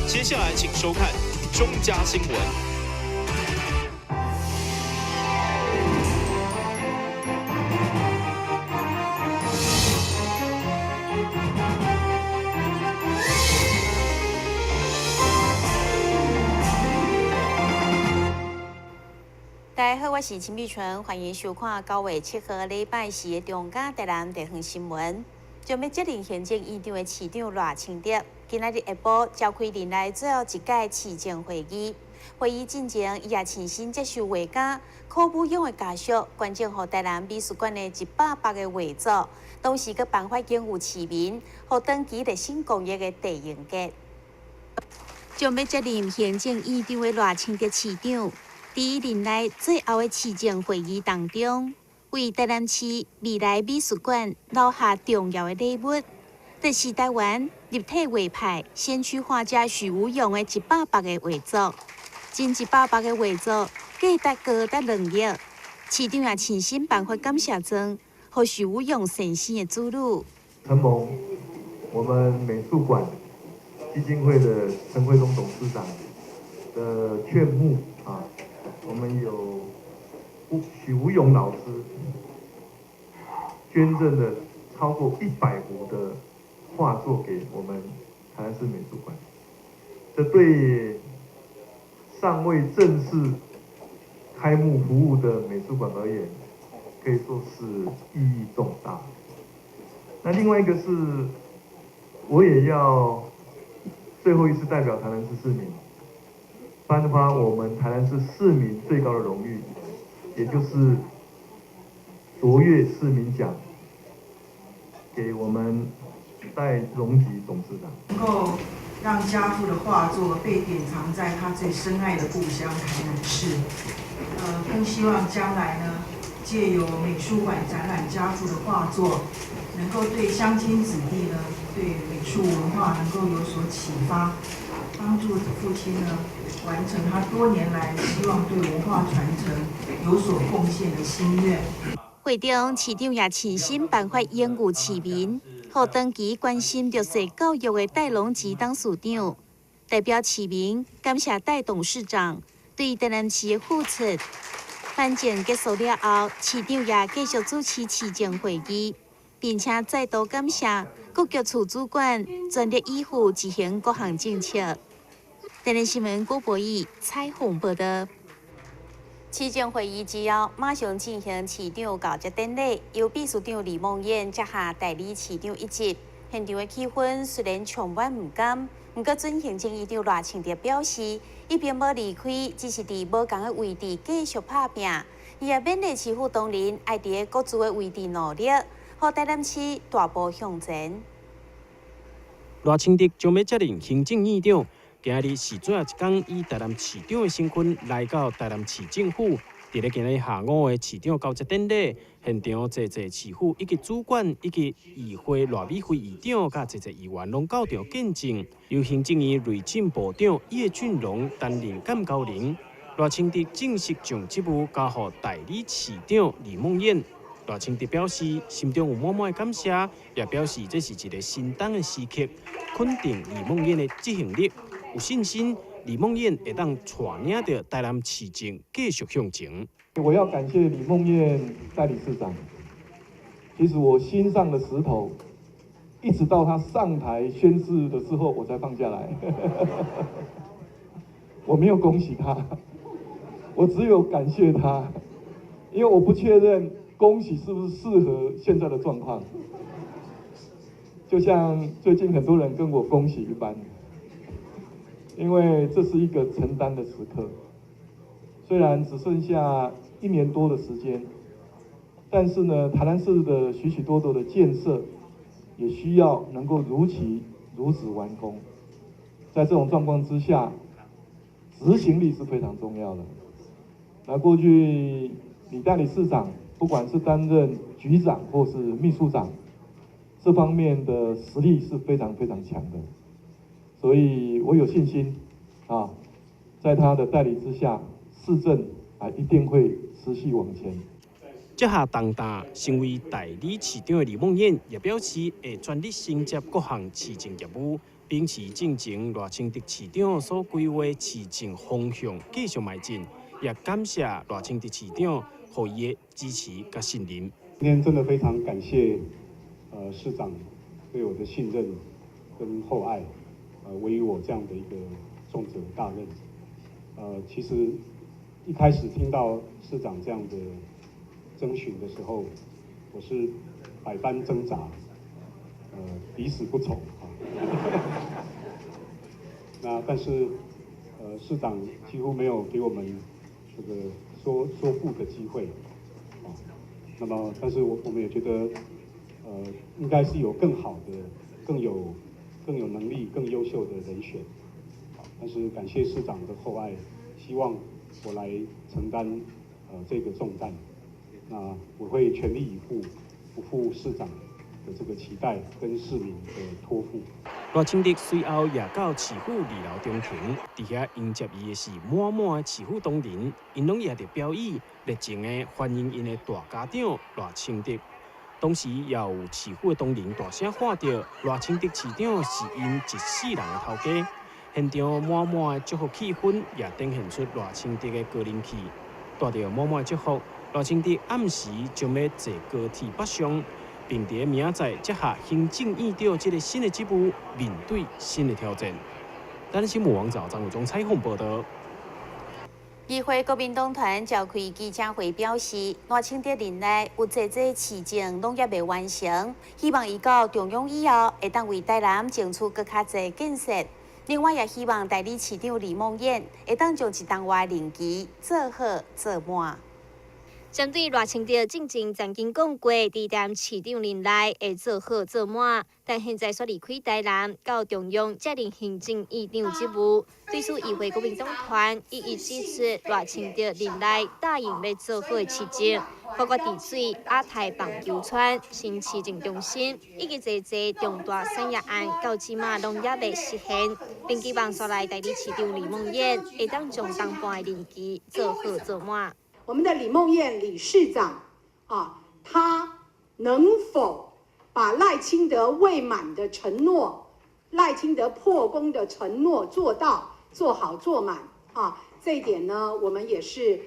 接下來請收看中嘉新聞。大家好，我是秦碧純，歡迎收看9月7號禮拜四的中嘉台南地方新聞。將欲接任行政院長的市長賴清德，今仔日下晡召開任內最後一屆市政會議。會議進前，伊也親身接受畫家柯武勇的家屬捐贈予台南美術館的180個畫作，同時閣頒發榮譽市民，予長期熱心公益的鄭英傑。將欲接任行政院長的賴清德市長，佇任內最後的市政會議當中，為台南市未來美術館留下重要的禮物，就是台灣立體畫派先驅畫家許武勇的180個畫作。近180個畫作價值高達2億。市長也親身頒發感謝狀，予許武勇先生的子女。承蒙我們美術館基金會的陳惠東董事長的勸募啊，我們有許武勇老師捐贈了超過100幅的畫作給我們台南市美術館，這對尚未正式開幕服務的美術館而言，可以說是意義重大。那另外一個是，我也要最後一次代表台南市市民，頒發我們台南市市民最高的榮譽，也就是卓越市民獎，給我們戴榮吉董事長。能夠讓家父的畫作被典藏在他最深愛的故鄉台南市，更希望將來呢，借由美術館展覽家父的畫作，能夠對鄉親子弟呢，對美術文化能夠有所啟發，幫助父親呢完成他多年來希望對文化傳承有所貢獻的心願。會中，市長也親身頒發榮譽市民，予長期關心弱勢教育的戴榮吉董事長，代表市民感謝戴董事長對台南市的付出。頒獎結束了後，市長也繼續主持市政會議，並且再度感謝各局處主管全力以赴執行各項政策。台南新聞郭博義採訪報道。市政會議之後，馬上進行市長交接典禮，由秘書長李孟諺接下代理市長一職。現場的氣氛雖然充滿毋甘，毋過準行政院長賴清德表示，伊並無離開，只是佇無仝的位置繼續拍拚。伊也勉勵市府同仁愛佇各自的位置努力，予台南市大步向前。賴清德將欲接任行政院長。今日是最後一工，以台南市長的身份來到台南市政府。佇咧今日下午的市長交接典禮現場，濟濟市府以及主管以及議會賴美惠議長佮濟濟議員攏到場見證。由行政院內政部長葉俊榮擔任鑑交人，賴清德正式將職務交予代理市長李孟諺。賴清德表示，心中有滿滿的感謝，也表示這是一個承擔的時刻，肯定李孟諺的執行力。有信心，李孟諺會當帶領著台南市政繼續向前。我要感謝李孟諺代理市長。其實我心上的石頭，一直到他上台宣誓的時候，我才放下來。我沒有恭喜他，我只有感謝他，因為我不確認恭喜是不是適合現在的狀況。就像最近很多人跟我恭喜一般。因為這是一個承擔的時刻，雖然只剩下1年多的時間，但是呢，台南市的許許多多的建設也需要能夠如期如質完工。在這種狀況之下，執行力是非常重要的。那過去李代理市長，不管是擔任局長或是秘書長，這方面的實力是非常非常強的。所以我有信心，啊，在他的帶領之下，市政啊一定會持續往前。這下重擔成為代理市長的李孟諺也表示會全力承接各項市政業務，秉持進前賴清德市長所規劃市政方向繼續邁進，也感謝賴清德市長予伊的支持佮信任。今天真的非常感謝，市長對我的信任跟厚愛，委予我這樣的一個重責大任。其實一開始聽到市長這樣的徵詢的時候，我是百般掙扎，抵死不從。那但是，市長幾乎沒有給我們這個說說不的機會。那麼，但是我們也覺得，應該是有更好的、更有能力、更優秀的人選。但是感謝市長的厚愛，希望我來承擔這個重擔。那我會全力以赴，不負市長的這個期待跟市民的託付。賴清德隨後也到市府二樓中庭，佇遐迎接伊的是滿滿的市府同仁，𪜶攏攑著標語，熱情的歡迎𪜶的大家長賴清德。同時，也有市府的同仁大聲喊著賴清德市長是𪜶一世人的頭家。現場滿滿的祝福氣氛，也展現出賴清德的高人氣。帶著滿滿的祝福，賴清德暗時將欲坐高鐵北上，並佇明仔載接下行政院長這个新的職務，面對新的挑戰。台南新聞網站張偉忠採訪報道。議會國民黨團召開記者會表示，賴清德任內有濟濟市政攏猶未完成，希望伊到中央以後，會當為台南爭取閣較濟建設。另外，也希望代理市長李孟諺會當將一冬外任期做好做滿。針對賴清德進前曾經講過，佇台南市長任內會做好做滿，但現在煞離開台南到中央接任行政院長職務，對此議會國民黨團一一指出賴清德任內答應欲做好的市政，包括治水、亞太棒球村、新市政中心，以及濟濟重大產業案，到這馬攏猶未實現，並期望煞來代理市長李孟諺會當將冬半的任期做好做滿。我們的李孟諺理事長啊，他能否把賴清德未滿的承諾、賴清德破功的承諾做到做好做滿啊？這一點呢，我們也是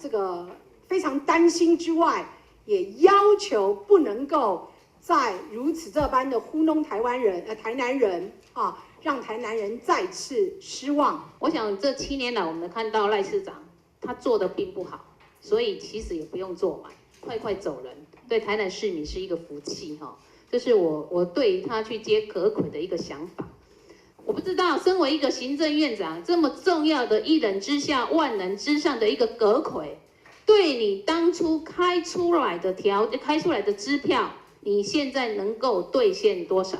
這個非常擔心之外，也要求不能夠再如此這般的糊弄台灣人、台南人啊，讓台南人再次失望。我想這7年來，我們看到賴市長，他做的並不好，所以其實也不用做滿，快快走人，對台南市民是一個福氣哈。這是我對於他去接閣揆的一個想法。我不知道，身為一個行政院長，這麼重要的一人之下萬人之上的一個閣揆，對你當初開出來的支票，你現在能夠兌現多少？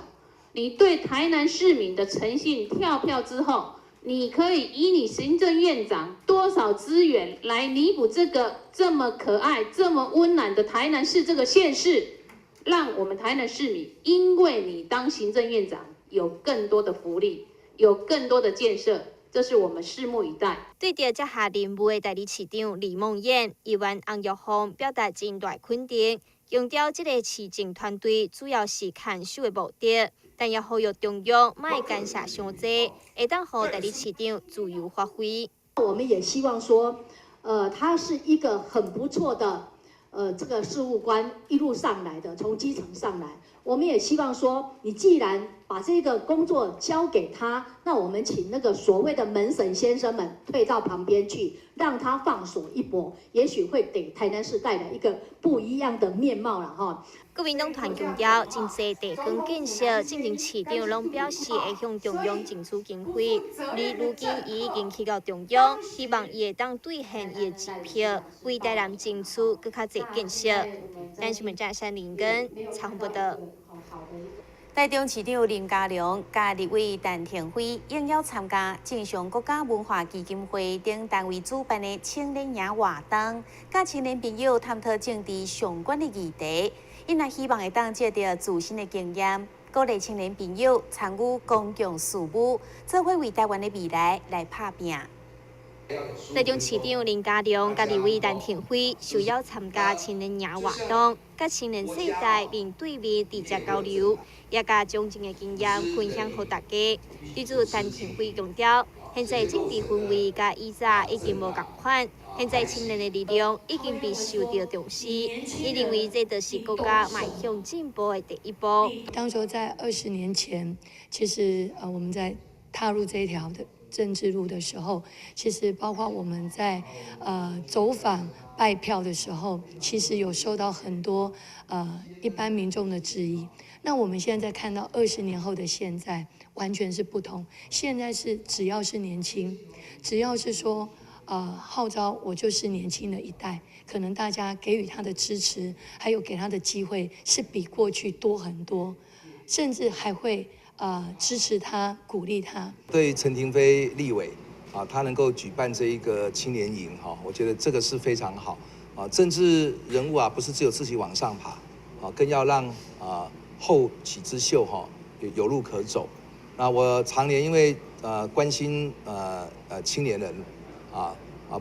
你對台南市民的誠信跳票之後，你可以以你行政院長多少資源來彌補這個這麼可愛、這麼溫暖的台南市這個縣市，讓我們台南市民因為你當行政院長有更多的福利，有更多的建設，這是我們拭目以待。對著接下任務的代理市長李孟諺，議員洪玉鳳表達真大肯定，強調這个市政團隊主要是牽手的目的。但也呼籲中央莫干涉傷濟，會當予代理市長自由發揮。我們也希望說，他是一個很不錯的，這個事務官一路上來的，從基層上來。我們也希望說，你既然把這個工作交給他，那我們請那個所謂的門神先生們退到旁邊去，讓他放手一搏，也許會給台南市帶來一個不一樣的面貌了哈。國民黨團強調，真濟地方建設，進前市長攏表示會向中央爭取經費，而如今伊已經去到中央，希望伊會當兌現伊的支票，為台南爭取閣較濟建設。台新聞張山林根採訪報道。台中市長林佳龍佮立委陳亭妃應邀參加正常國家文化基金會等單位主辦的青年營活動，佮青年朋友探討政治相關的議題。𪜶也希望會當藉著自身的經驗，鼓勵青年朋友參與公共事務，做伙為台灣的未來來拍拚。台中市長林佳龍佮立委陳亭妃受邀參加青年營活動，佮青年世代面對面直接交流，也共從政的經驗分享予大家。對此，陳亭妃強調，現在政治氛圍佮以早已經無仝款，現在青年的力量已經被受到重視。伊認為這就是國家邁向進步的第一步。當初在20年前，其實我們在踏入這一條的政治路的時候，其實包括我們在走訪拜票的時候，其實有受到很多一般民眾的質疑。那我們現在看到20年後的現在，完全是不同。現在是只要是年輕，只要是說號召我就是年輕的一代，可能大家給予他的支持，還有給他的機會是比過去多很多，甚至還會支持他，鼓勵他。對陳亭妃立委啊，他能夠舉辦這一個青年營哈，我覺得這個是非常好啊。政治人物啊，不是只有自己往上爬啊，更要讓啊後起之秀哈有路可走。那我常年因為關心青年人啊，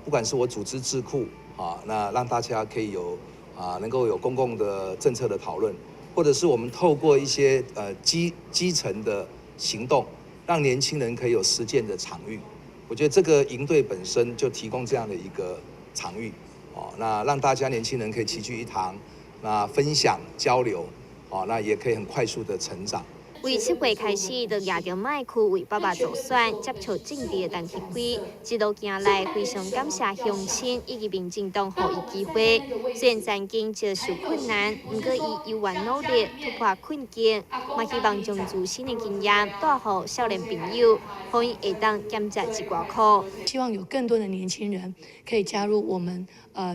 不管是我組織智庫啊，那讓大家可以有啊能夠有公共的政策的討論。或者是我們透過一些基層的行動，讓年輕人可以有實踐的場域。我覺得這個營隊本身就提供這樣的一個場域，哦，那讓大家年輕人可以齊聚一堂，那分享交流，哦，那也可以很快速的成長。為7歲開始就攑著麥克為爸爸助選，接觸政治的陳亭妃，一路行來非常感謝鄉親以及民進黨予伊機會。雖然曾經遭受困難，毋過伊猶原努力突破困境，嘛希望將自身的經驗帶予少年朋友，予𪜶會當減食一寡苦。希望有更多的年輕人可以加入我們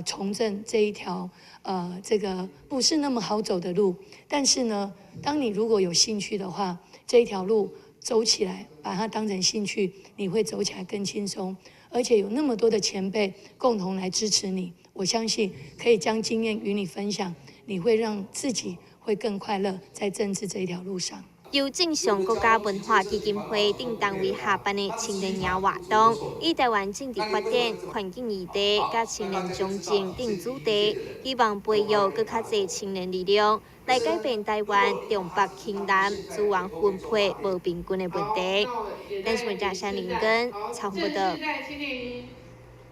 從政這一條這個不是那麼好走的路，但是呢，當你如果有興趣的話，這一條路走起來，把它當成興趣，你會走起來更輕鬆，而且有那麼多的前輩共同來支持你，我相信可以將經驗與你分享，你會讓自己會更快樂在政治這一條路上。由正上國家文化基金會等單位合辦的青年營活動，以台灣政治發展、環境議題、佮青年從政等主題，希望培育閣較濟青年力量，來改變台灣重北輕南資源分配無平均的問題。電視記者山林根採訪報導。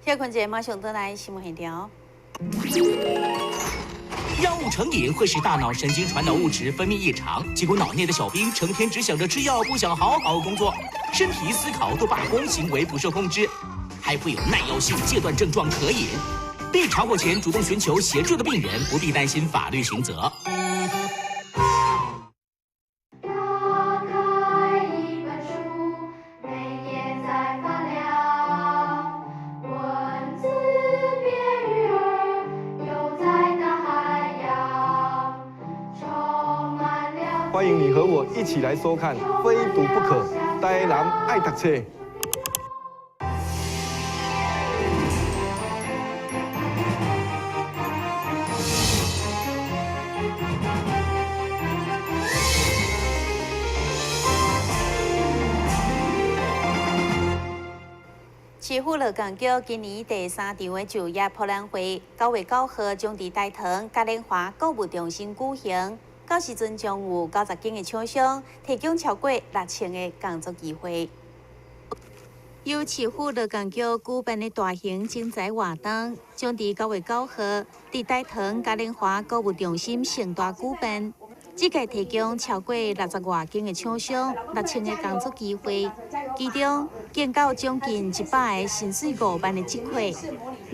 歇睏者馬上轉來新聞現場。藥物成癮會使大腦神經傳導物質分泌異常，結果腦內的小兵成天只想着吃藥，不想好好工作，身體思考都罷工，行為不受控制，還會有耐藥性戒斷症狀可引。被查獲前主動尋求協助的病人不必擔心法律刑責。打開一本書，每頁在發亮，文字變魚兒，游在大海洋，充滿了。歡迎你和我一起來收看《非讀不可》，台南愛讀冊。市府勞工局今年第三場的就業博覽會，9月9號將佇大唐嘉年華購物中心舉行。到時陣將有90間的廠商提供超過6000個工作機會。由市府勞工局舉辦的大型徵才活動，將佇9月9號佇大唐嘉年華購物中心盛大舉辦。這屆提供超過60外間的廠商6000個工作機會，其中見到將近100個薪水5萬的職缺。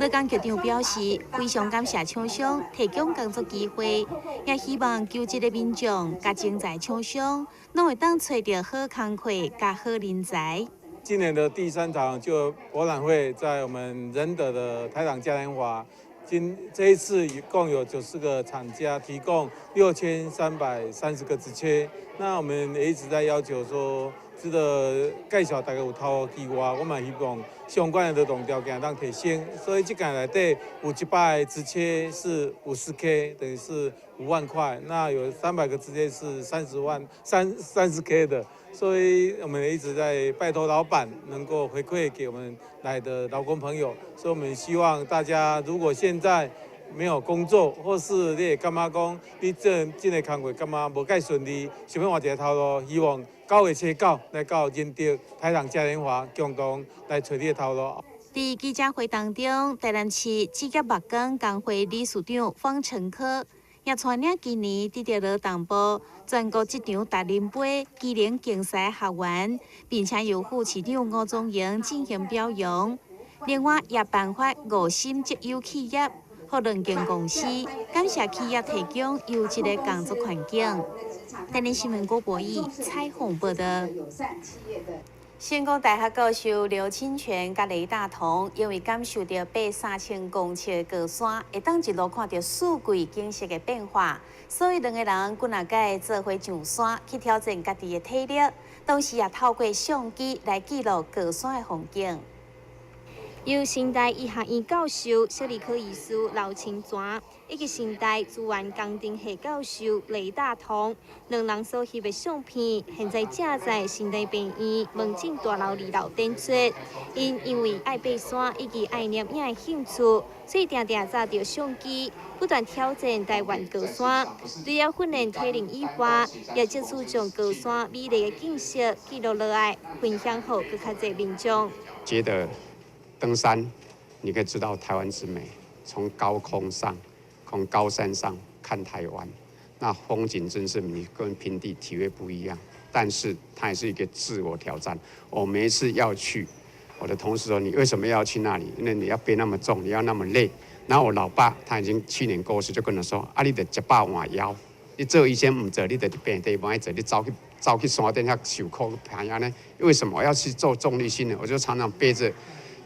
勞工局長表示，非常感謝廠商提供工作機會，也希望求職的民眾佮徵才廠商，攏會當揣著好工課佮好人才。今年的第三場就博覽會，在我們仁德的台糖嘉年華。今這一次一共有94個廠家提供6330個職缺，那我們也一直在要求說，这个介绍大家有头路之外，我嘛希望相关的劳动条件当提升。所以这届内底有100个职缺是50K，等于是5万块。那有300个职缺是30万30K 的。所以我们一直在拜托老板能够回馈给我们来的劳工朋友。所以我们希望大家如果现在没有工作，或是你会感觉讲你做这个工作感觉无介顺利，想欲换一个头路，希望9月7日来到仁德台糖嘉年华，共同来揣你的头路。伫记者会当中，台南市职业木工工会理事长方成科也带领今年得著劳动部全国职场达人杯技能竞赛学员，并且由副市长吴宗荣进行表扬。另外，也颁发五星绩优企业予两间公司，感谢企业提供优质的工作环境。台南新闻郭博义采访报道。成功大学教授刘清泉佮雷大同，因为感受著爬3000公尺的高山，会当一路看著四季景色的变化，所以兩个人幾若擺做伙上山去挑戰家己的體力，同時也透過相機來記錄高山的風景。由成大醫學院教授、小兒科醫師劉清泉，以及成大資源工程系教授雷大同，兩人所翕的相片，現在正在成大病院門診大樓二樓展出。𪜶因為愛爬山以及愛攝影的興趣，所以定定揸著相機，不斷挑戰台灣高山。除了訓練體能以外，也藉此將高山美麗的景色記錄落來，分享予閣較濟民眾。覺得登山，你可以知道台灣之美，從高空上，從高山上看台灣，那風景真是你跟平地體會不一樣。但是它也是一個自我挑戰。我每一次要去，我的同事說：“你為什麼要去那裡？因為你要背那麼重，你要那麼累。”然後我老爸他已經去年過世，就跟我說：“啊，你著食飽換枵，你做醫生毋做，你著佇病地無愛做，你走去山頂遐受苦爬遐呢？為什麼我要去做重力訓練？我就常常背着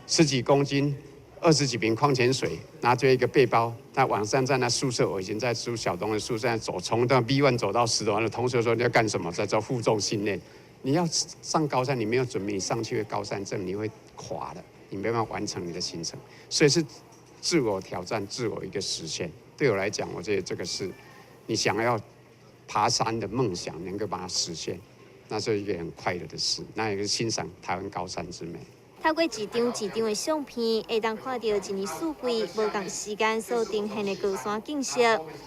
十幾公斤、20幾瓶礦泉水，拿着一個背包，他晚上在那宿舍，我以前在住小東的宿舍，走從那 B1 走到10樓的同學說你要幹什麼？在做負重訓練。你要上高山，你沒有準備，你上去會高山症，你會垮的，你沒辦法完成你的行程。所以是自我挑戰，自我一個實現。對我來講，我覺得這個是你想要爬山的夢想，能夠把它實現，那是一個很快樂的事。那也是欣賞台灣高山之美。透過一張一張的相片，會當看著一年四季無仝時間所呈現的高山景色。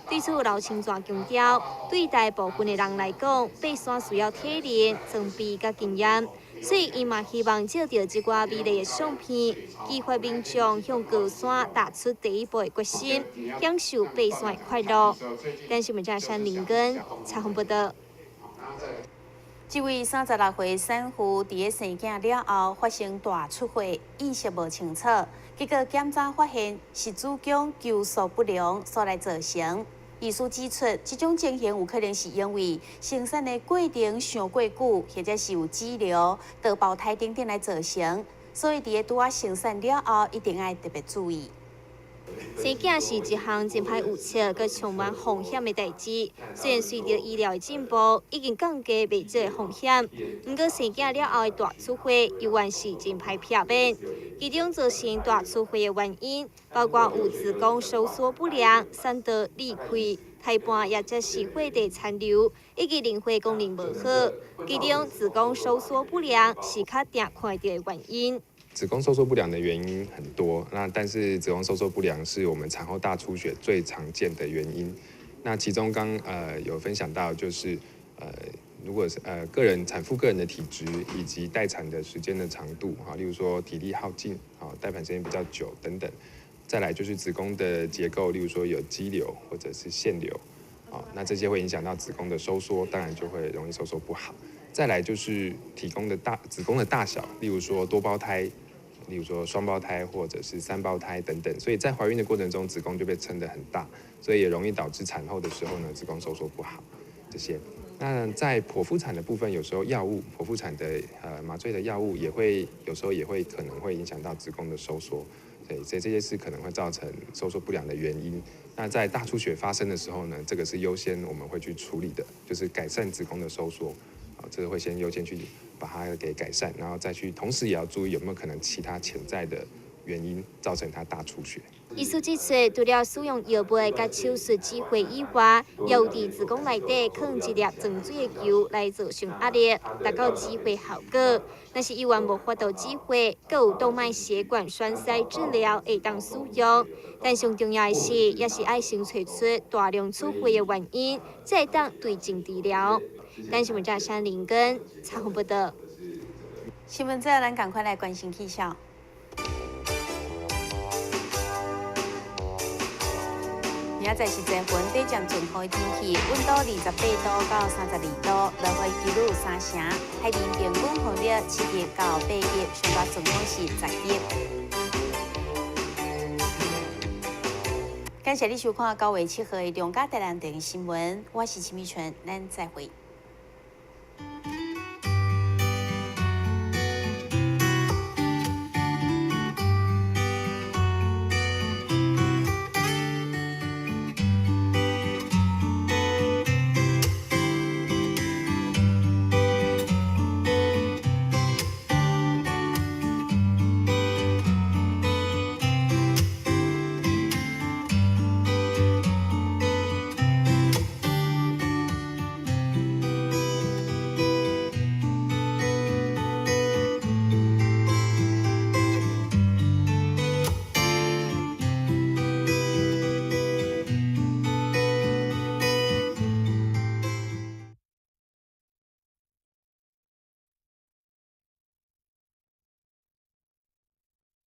對此，劉清泉強調，對大部分的人來講，爬山需要體能、裝備佮經驗，所以伊嘛希望藉著這寡美麗的相片，激發民眾向高山踏出第一步的決心，享受爬山的快樂。電視記者陳林根採訪報道。這位36歲產婦佇咧生囝了後發生大出血，意識無清楚，結果檢查發現是子宮收縮不良所來造成。醫師指出，這種情形有可能是因為生產的過程傷過久，或者是有肌瘤、多胞胎等等來造成，所以佇咧拄仔生產了後，一定愛特別注意。生囝是一項真歹預測、閣充滿風險的代誌。雖然隨著醫療的進步，已經降低袂少的風險，毋過生囝了後的大出血，猶原是真歹避免。其中造成大出血的原因，包括有子宮收縮不良、產道裂開、胎盤抑者是血塊殘留，以及凝血功能無好。其中子宮收縮不良是較常看著的原因。子宮收縮不良的原因很多，那但是子宮收縮不良是我們產後大出血最常見的原因。那其中剛有分享到，就是如果是個人產婦個人的體質以及待產的時間的長度哈，例如說體力耗盡啊，待產時間比較久等等。再來就是子宮的結構，例如說有肌瘤或者是腺瘤啊，那這些會影響到子宮的收縮，當然就會容易收縮不好。再來就是體宮的大子宮的大小，例如說多胞胎，例如說雙胞胎或者是三胞胎等等，所以在懷孕的過程中，子宮就被撐得很大，所以也容易導致產後的時候呢，子宮收縮不好。這些，那在剖腹產的部分，有時候藥物剖腹產的麻醉的藥物也會有時候也會可能會影響到子宮的收縮，對，所以這些是可能會造成收縮不良的原因。那在大出血發生的時候呢，這個是優先我們會去處理的，就是改善子宮的收縮。啊，這個會先優先去把它給改善，然後再去，同時也要注意有沒有可能其他潛在的原因造成它大出血。醫師指出，除了使用藥物佮手術指揮以外，也有佇子宮內底囥一粒裝水的球來造成壓力，達到止血效果。若是醫院無法度止血，閣有動脈血管栓塞治療會當使用。但上重要的是，也是愛先揣出大量出血的原因，才會當對症治療。台視新聞記者林根采訪報導。新聞最後，咱趕快來關心氣象。明仔載是濟雲短暫陣雨的天氣，溫度28度到32度，落雨幾率三成，海面平均風力7級到8級，上大陣風是10級。感謝你收看9月7號的中嘉台南電視新聞，我是秦美純，咱再會。